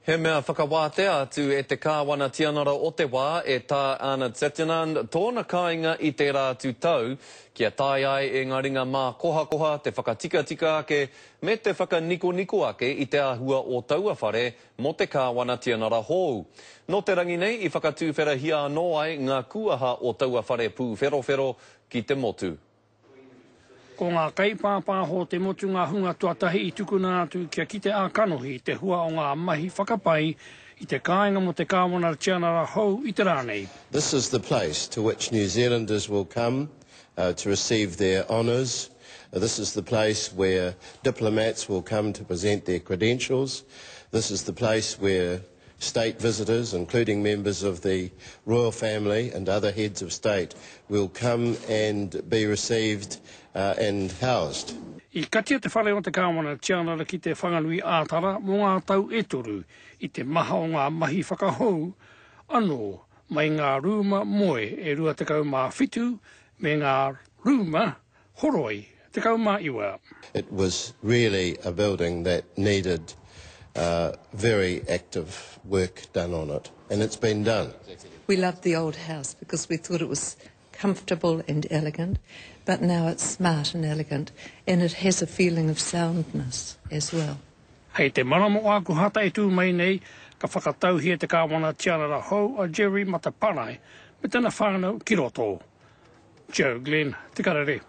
He mea whakawātea atu e te Kāwana Tianara o te wā, e Tā Arnold Satyanand, tōna kāinga i tērā atu tau, kia taea ai e ngā ringa mākohakoha te whakatikatika ake me te whakanikoniko ake i te āhua o taua whare mō te Kāwana Tianara hou. Nō te rangi nei i whakatūwherahia anō ai ngā kūaha o taua whare pūwherowhero ki te motu. Ko ngā kaipāpāho o te motu ngā hunga tuatahi i tukuna atu kia kite ā-kanohi te hua o ngā mahi whakapai i te kāinga mō te Kāwana Tianara hou i te rā nei. This is the place to which New Zealanders will come to receive their honours. This is the place where diplomats will come to present their credentials. This is the place where State visitors, including members of the royal family and other heads of state, will come and be received uh, and housed. I katia te whare o te Kāwana Tianara ki Te Whanganui-ā-Tara mō ngā tau e toru i te maha o ngā mahi whakahou anō mai ngā rūma moe e 27 me ngā rūma horoi 19. It was really a building that needed uh, very active work done on it, and it's been done. We loved the old house because we thought it was comfortable and elegant, but now it's smart and elegant, and it has a feeling of soundness as well. Hei te marama o Ākuhata e tū mai nei, ka whakatauhia te Kāwana Tianara hou a Jerry Mateparae me tana whānau ki roto. Joe Glenn, Te Karere.